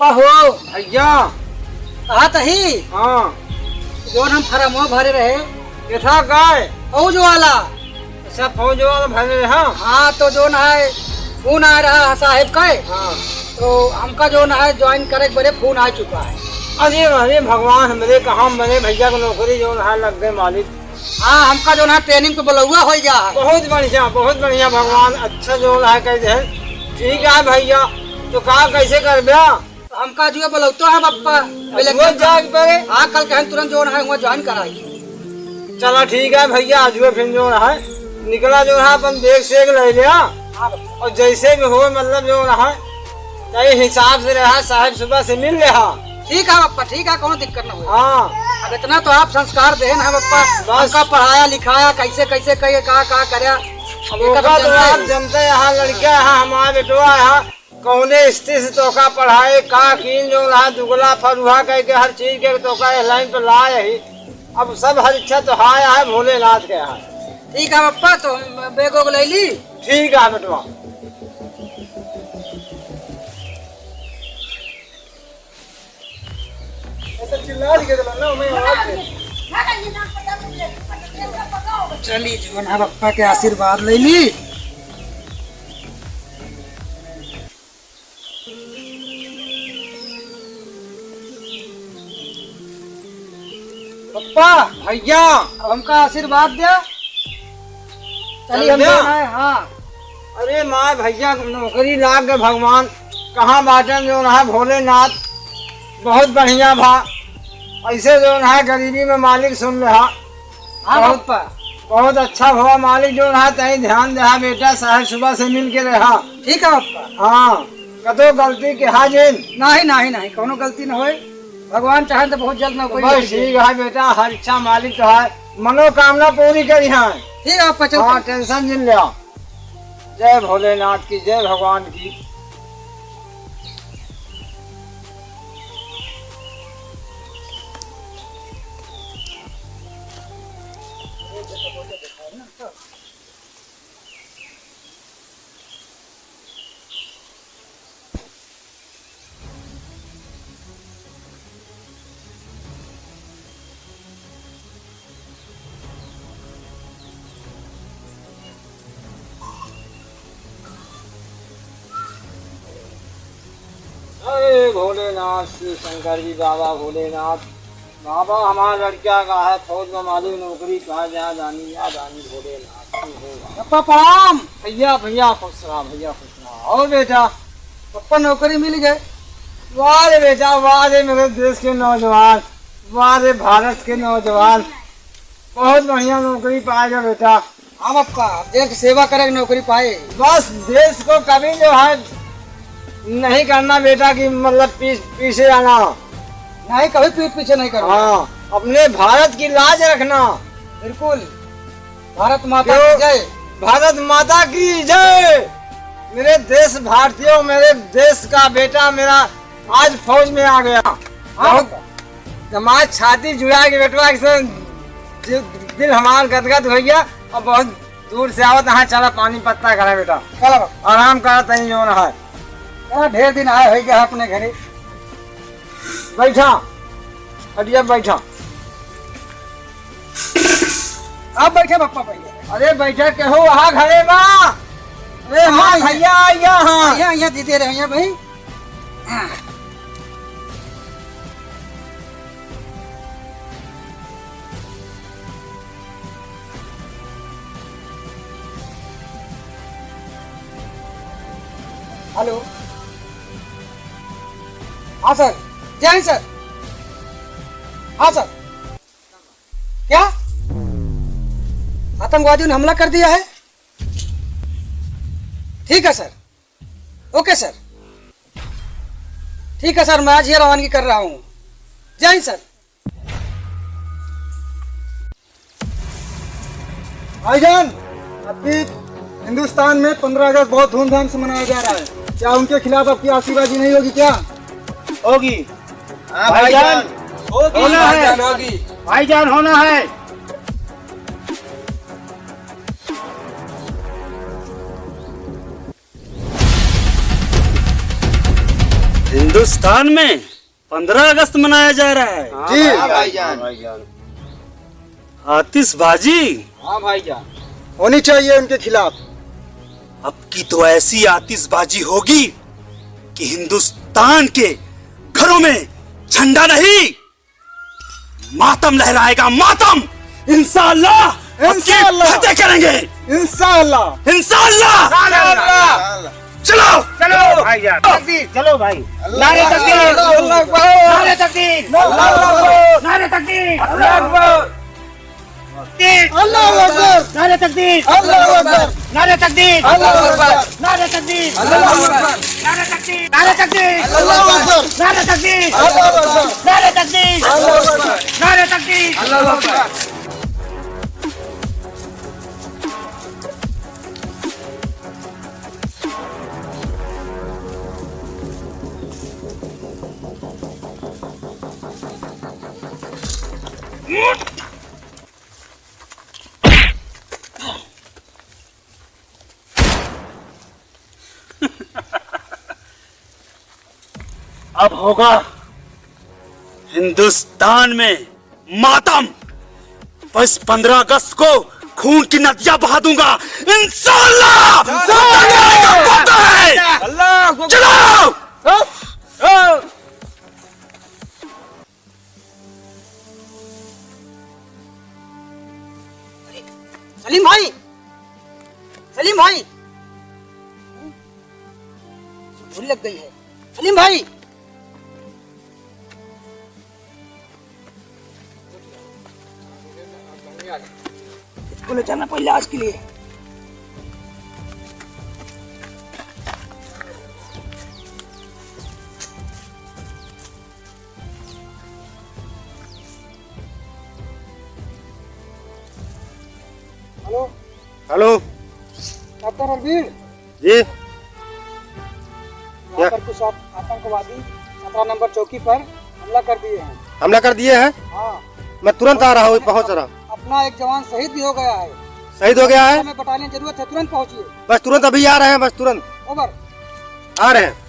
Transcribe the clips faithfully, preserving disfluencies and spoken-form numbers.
हो भैया। कहा तही? हाँ। जौन हम फारमवा भरे रहे। केथा गाय? फौज वाला। अच्छा, फौज वाला भरे रहे, हाँ? हाँ, तो जौन है, फोन आ रहा है साहेब का। हाँ। तो हमका जौन है, ज्वाइन करे के बरे फोन आ चुका है। अरे, अरे भगवान, हमरे कहाँ, हमरे भैया को नौकरी जौन है, लग गए मालिक। हाँ, हमका जौन है, ट्रेनिंग पे बुलौआ हो गया है। बहुत बढ़िया, बहुत बढ़िया, भगवान अच्छा जौन है, कह दे। ठीक है भैया, तो का कैसे करबे? हमका जुए बोलौतो है बप्पा। पहले वो कल जाग पड़े। हाँ, कल कहन तुरंत जौन है, हुआ ज्वाइन कराई। चला ठीक है भैया, आज हुए फिर जौन है, निकला जौन है, अपन बैग सैग ले लिया। हाँ बप्पा। और जैसे भी हो, मतलब जौन है, तय हिसाब से रहा, साहेब सुबह से मिल लिया। ठीक है बप्पा, ठीक है, कौनो दिक्कत ना हो। हाँ। अब इतना तो आप संस्कार देहन है बप्पा, बस। हमका पढ़ाया लिखाया, कैसे कैसे कहे, का का करे। अब एकर ओका तो जानते आप हैं। जनते यहाँ लड़का है, हमारा बेटवा है, कौने स्थिति से तोका पढ़ाए, का कीन जौन है, दुगला फरुहा कह के हर चीज के तोका ए लाइन पे लाए ही। अब सब हर इच्छा तो हाय है, भोलेनाथ के है। ठीक है बप्पा, तो हम बैग उग ले ली। ठीक है बेटवा। ऐसा चिल्ला के देला ना, मैं आवाज दे। चली, जौन है बप्पा के आशीर्वाद ले ली। पप्पा, भैया। अब हमका आशीर्वाद दे। चली, हम चल दे। जौन है, हाँ। अरे माय भैया, नौकरी लाग गए भगवान, कहाँ बाटन जौन है भोलेनाथ, बहुत बढ़िया भा। ऐसे जौन है गरीबी में मालिक सुन ले हा। हाँ बहुत, पप्पा। बहुत अच्छा हुआ मालिक, जौन है तई ध्यान दे हा बेटा, साहेब सुबह से मिल के रहा। ठीक है पप्पा। हाँ, कतो गलती के हा जिन। नहीं, नहीं, नहीं, कौनो गलती न होए। भगवान चाहे तो बहुत जल्द नौकरी बस लग जाए। ठीक है बेटा, हर इच्छा मालिक तो है, मनोकामना पूरी करी है। ठीक है पप्पा, चल। हाँ, टेंशन जिन ले। जय भोलेनाथ की, जय भगवान की। अरे भोलेनाथ, शिव शंकर जी, बाबा भोलेनाथ, बाबा हमारा लड़का का है फौज में मालिक नौकरी, कहाँ जहाँ जानी या जानी भोलेनाथ, तू हो बाबा। पप्पा प्रणाम। भैया, भैया खुश रहा, भैया खुश रहा। और बेटा? पप्पा नौकरी मिल गए। वाह रे बेटा, वाह रे मेरे देश के नौजवान, वाह रे भारत के नौजवान, बहुत बढ़िया नौकरी पाएगा बेटा। हाँ पप्पा, देश की सेवा करे के नौकरी पाए। बस देश को कभी जो है नहीं करना बेटा कि मतलब पीछ-, पीछे आना। नहीं, कभी पीठ पीछे नहीं करना। हाँ, अपने भारत की लाज रखना। बिल्कुल। भारत माता क्यों? की जय। भारत माता की जय। मेरे देश भारतीयों, मेरे देश का बेटा मेरा आज फौज में आ गया। हाँ। बहुत हमार छाती जुड़ा के बेटवा एकदम दि-, दिल हमार गदगद हो गया। और बहुत दूर से आवत, हाँ, चला पानी पत्ता करा बेटा। चला बा। आराम करा तनी जौन है। चला, ढेर दिन आए हो गया अपने घरे। बैठा, हटिया बैठा। आप बैठे पप्पा पहले। अरे बैठा, केहू वहाँ घरे बा? अरे हाँ, हाँ, भैया, यहाँ, हाँ। यहाँ, यहाँ दीदी रहे, यहाँ भाई। हाँ। हेलो। हाँ सर, जय हिंद सर। हाँ सर। क्या? आतंकवादियों ने हमला कर दिया है? ठीक है सर, ओके सर। ठीक है सर, मैं आज ही रवानगी कर रहा हूँ। जय हिंद सर। भाईजान, अभी हिंदुस्तान में पन्द्रह अगस्त बहुत धूमधाम से मनाया जा रहा है। क्या उनके खिलाफ आपकी आशिबाजी नहीं होगी क्या? होगी। हाँ भाईजान, भाईजान, होगी। होना है। भाईजान, होगी। भाईजान, होना है। हिंदुस्तान में पन्द्रह अगस्त मनाया जा रहा है। जी। हाँ भाईजान। आतिशबाजी हाँ भाईजान। होनी चाहिए उनके खिलाफ। अब की तो ऐसी आतिशबाजी होगी कि हिंदुस्तान के घरों में झंडा नहीं, मातम लहराएगा, मातम। इंशाअल्लाह, अब की इंशाअल्लाह। फतेह करेंगे। इंशाअल्लाह। इंशाअल्लाह। इंशाअल्लाह। चलो। चलो भाईजान। तकबीर। चलो भाई। नारे तकबीर। अल्लाहू अकबर। नारे तकबीर। अल्लाहू अकबर। नारे तकबीर। अल्लाहू अकबर। अल्लाहू अकबर। नारे तकबीर। अल्लाहू अकबर। नारे तकबीर। अल्लाहू अकबर। नारे तकबीर। अल्लाहू अकबर। नारे तकबीर। नारे तकबीर। अल्लाहू अकबर। नारे तकबीर। अल्लाहू अकबर। नारे तकबीर। अल्लाहू अकबर। नारे तकबीर। अल्लाहू अकबर। अब होगा हिंदुस्तान में मातम। बस पन्द्रह अगस्त को खून की नदियां बहा दूंगा। इंशाअल्लाह। इंशाअल्लाह। पता है। अल्लाह को चलो। हाँ। हाँ। सलीम भाई, सलीम भाई, भूख लग गई है। सलीम भाई, इसको ले जाना पहले आज के लिए। हेलो। हेलो। डॉक्टर रणवीर। जी। यहाँ क्या? पर कुछ आत-, आतंकवादी सत्रह नंबर चौकी पर हमला कर दिए हैं। हमला कर दिए हैं? हाँ। मैं तुरंत आ रहा हूँ, पहुँच रहा हूँ। अपना एक जवान शहीद भी हो गया है। शहीद हो गया है? हमें बटालियन जरूरत है, तुरंत पहुँचिए। बस तुरंत अभी आ रहे हैं, बस तुरंत। ओवर। आ रहे हैं।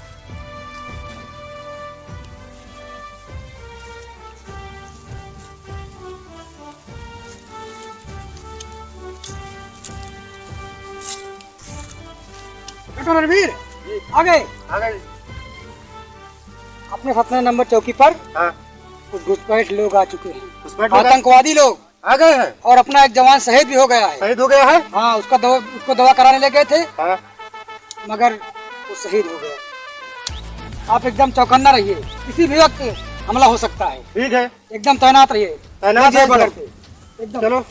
डॉक्टर रणवीर, जी। आ गए? आ गए। अपने सत्रह नंबर चौकी पर हाँ। कुछ घुसपैठ लोग आ चुके हैं। घुसपैठ लोग आ- आतंकवादी लोग। आ गए हैं? और अपना एक जवान शहीद भी हो गया है। शहीद हो गया है? हाँ, उसका दवा, उसको दवा कराने ले गए थे, हाँ। मगर वो शहीद हो गया। आप एकदम चौकन्ना रहिए, किसी भी वक्त हमला हो सकता है। ठीक है। एकदम तैनात रहिए। तैनात रहिए है बॉर्डर तो। पे। एकदम। चलो।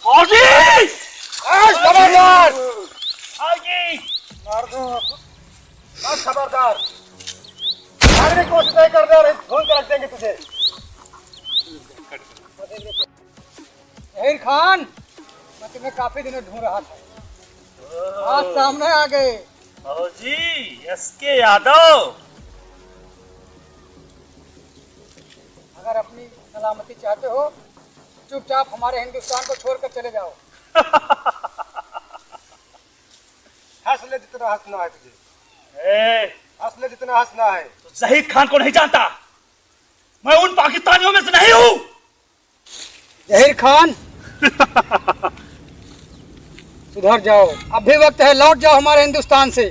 फौजी! आज खबरदार! फौजी! मार दो। आज खबरदार! भागने की कोशिश नहीं करना, नहीं भून के रख देंगे तुझे। जहीर खान, मैं तुम्हें काफी दिनों ढूंढ रहा था, आज सामने आ गए। फौजी एस के यादव। अगर अपनी सलामती चाहते हो, चुपचाप हमारे हिंदुस्तान को छोड़कर चले जाओ। हंस ले जितना हंसना है तुझे। ए, हंस ले जितना हंसना है। तो जहीर खान को नहीं जानता? मैं उन पाकिस्तानियों में से नहीं हूँ। जहीर खान, सुधर जाओ, अब भी वक्त है, लौट जाओ हमारे हिंदुस्तान से।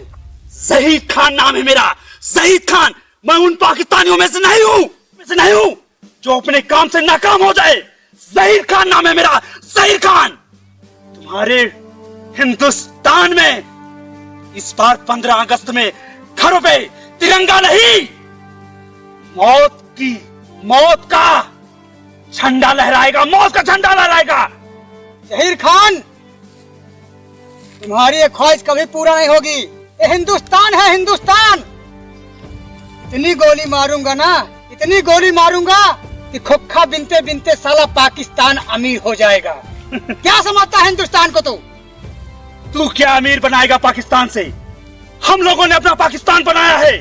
जहीर खान नाम है मेरा, जहीर खान। मैं उन पाकिस्तानियों में से नहीं हूँ, में से नहीं हूँ, जो अपने काम से नाकाम हो जाए। जहीर खान नाम है मेरा, जहीर खान। तुम्हारे हिंदुस्तान में इस बार पन्द्रह अगस्त में घरों पे तिरंगा नहीं, मौत की, मौत का झंडा लहराएगा, मौत का झंडा लहराएगा। जहीर खान, तुम्हारी ये ख्वाहिश कभी पूरा नहीं होगी। ये हिंदुस्तान है, हिंदुस्तान। इतनी गोली मारूंगा ना, इतनी गोली मारूंगा कि खोखा बिनते बिनते साला पाकिस्तान अमीर हो जाएगा। क्या समझता है हिंदुस्तान को तू? तू क्या अमीर बनाएगा पाकिस्तान से? हम लोगों ने अपना पाकिस्तान बनाया है।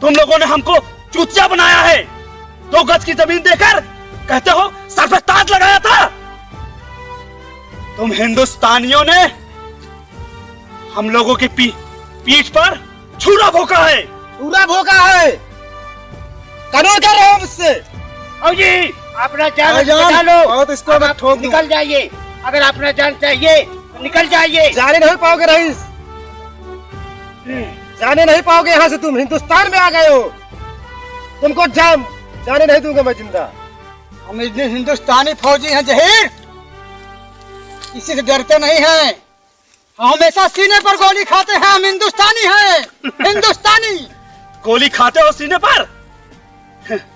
तुम लोगों ने हमको चूतिया बनाया है। दो गज की जमीन देकर कहते हो सर पे ताज लगाया था। तुम हिंदुस्तानियों ने हम लोगों की पी-, पीठ पर छुरा भोंका है। छुरा भोंका है। कानून कर रहे हो मुझसे? आओ जी, अपना जान भाईजान, बचा लो। आओ तो इसको अब मैं आप ठोक दूं। निकल जाइए। अगर अपना जान चाहिए तो निकल जाइए। जाने नहीं पाओगे रईस, जाने नहीं पाओगे यहाँ से। तुम हिंदुस्तान में आ गए हो, तुमको जान जाने नहीं दूंगा मैं जिंदा। हम इतने हिंदुस्तानी फौजी हैं जहीर, किसी से डरते नहीं हैं। हम हमेशा सीने पर गोली खाते हैं, हम हिंदुस्तानी हैं, हिंदुस्तानी। गोली खाते हो सीने पर?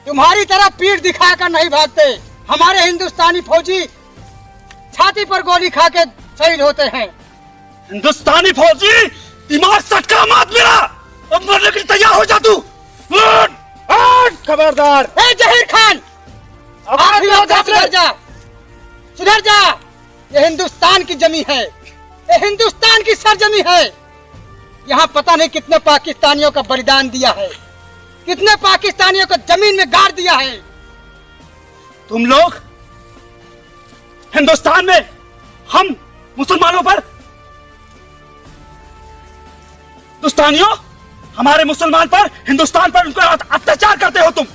तुम्हारी तरह पीठ दिखाकर नहीं भागते। हमारे हिंदुस्तानी फौजी छाती पर गोली खा के शहीद होते हैं। हिंदुस्तानी फौजी, दिमाग सटका मत मेरा, अब मरने के लिए तैयार हो जा तू। उठ, उठ। खबरदार। ए जहीर खान, अब आप भी खबरदार। सुधर जा, सुधर जा। ये हिंदुस्तान की जमीन है, ये हिंदुस्तान की सरजमीन है। यहाँ पता नहीं कितने पाकिस्तानियों का बलिदान दिया है, कितने पाकिस्तानियों को जमीन में गाड़ दिया है। तुम लोग हिंदुस्तान में हम मुसलमानों पर, हिंदुस्तानियों, हमारे मुसलमान पर, हिंदुस्तान पर उनको अत-, अत्याचार करते हो तुम।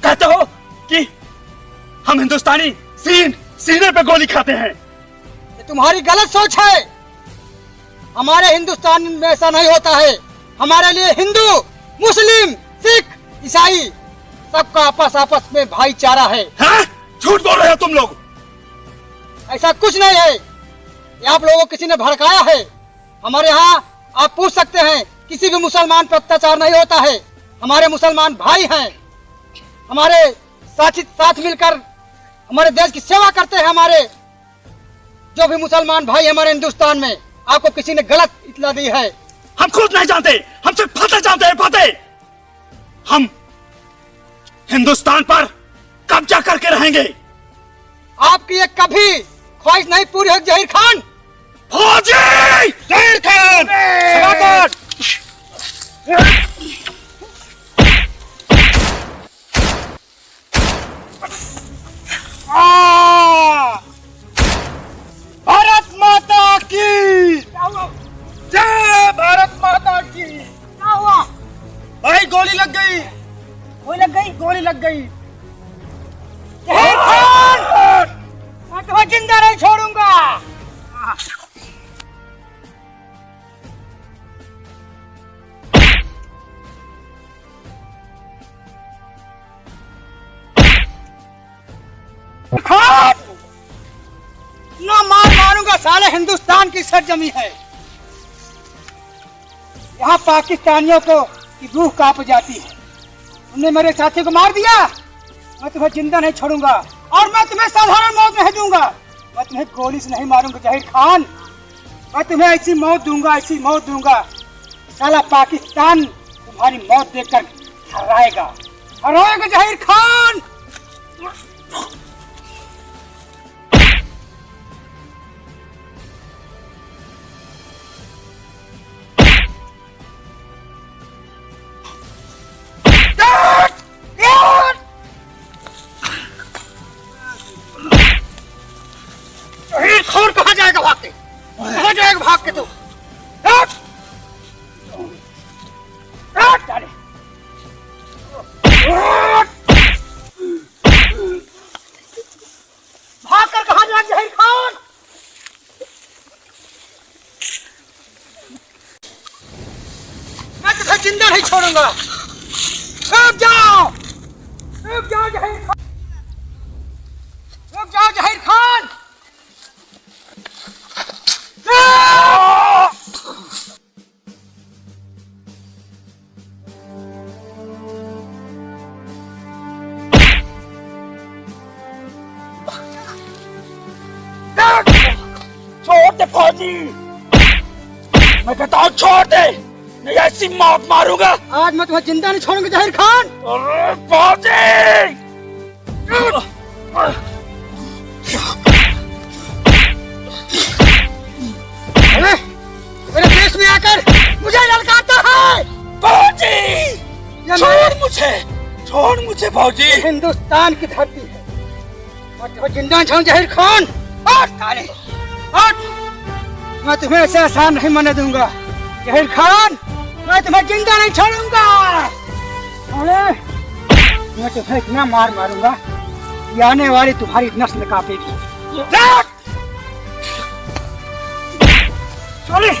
कहते हो कि हम हिंदुस्तानी सीन, सीने पे गोली खाते हैं। ये तुम्हारी गलत सोच है। हमारे हिंदुस्तान में ऐसा नहीं होता है। हमारे लिए हिंदू, मुस्लिम, सिख, ईसाई, सबका आपस, आपस में भाईचारा है। हैं? झूठ बोल रहे हो तुम लोग। ऐसा कुछ नहीं है, ये आप लोगों को किसी ने भड़काया है। हमारे यहाँ आप पूछ सकते हैं, किसी भी मुसलमान पर अत्याचार नहीं होता है। हमारे मुसलमान भाई हैं, हमारे साथी, साथ मिलकर हमारे देश की सेवा करते हैं। हमारे जो भी मुसलमान भाई हमारे हिंदुस्तान में, आपको किसी ने गलत इतला दी है। हम खुद नहीं जानते, हम सिर्फ फतेह जानते हैं, फतेह। हम हिंदुस्तान पर कब्जा करके रहेंगे। आपकी ये कभी ख्वाहिश नहीं पूरी होगी जहीर खान। फौजी! जहीर खान! सलामत! आ! भारत माता की! क्या हुआ? जय भारत माता की! क्या हुआ? भाई, गोली लग गई। गोली लग गई? गोली लग गई। जहीर खान! मैं तुम्हें जिंदा नहीं छोड़ूंगा। खान! ना मार मारूंगा साले, हिंदुस्तान की सरजमी है। यहाँ पाकिस्तानियों को की रूह कांप जाती है। तुमने मेरे साथी को मार दिया, मैं तुम्हें जिंदा नहीं छोड़ूंगा और मैं तुम्हें साधारण मौत नहीं दूंगा। मैं तुम्हें गोली से नहीं मारूंगा जहीर खान, मैं तुम्हें ऐसी मौत दूंगा, ऐसी मौत दूंगा, साला पाकिस्तान तुम्हारी मौत देखकर थर्राएगा, थर्राएगा जहीर खान। शहीद खून कहाँ जाएगा भाग के? कहाँ जाएगा भाग के तू? हट! हट साले! हट! भाग कर कहाँ जाएगा जहीर खान? मैं तुझे जिंदा नहीं छोड़ूंगा। रुक जाओ, रुक जाओ जहीर खान, रुक जाओ जहीर खान। छोड़ दे फौज। मैं कहता हूँ छोड़ दे, नहीं ऐसी मौत मारूंगा। आज मैं तुम्हें जिंदा नहीं छोड़ूंगा जहीर खान। अरे फौजी! अरे, मेरे देश में आकर मुझे ललकारता है। फौजी! ये छोड़ मेरे मुझे, छोड़ मुझे फौजी। हिंदुस्तान की धरती है। मैं तुम्हें जिंदा नहीं छोड़ूंगा जहीर खान। हट साले, हट। मैं तुम्हें ऐसे आसान नहीं मरने दूंगा जहीर खान। मैं तुम्हें जिंदा नहीं छोड़ूंगा। अरे, मैं तुम्हें इतना मार मारूंगा कि आने वाली तुम्हारी नस्ल कांपेगी। हट! साले!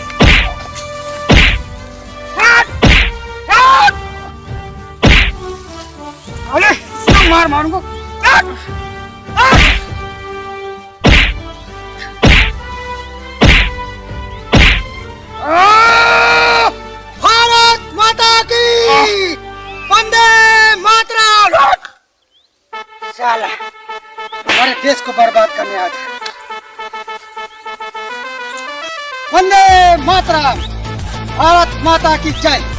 हट! हट! अरे, इतना मार मारूंगा। हट! हट! आ! भारत माता की! वंदे मातरम! साला, हमारे देश को बर्बाद करने आ गया। वंदे मातरम, भारत माता की जय।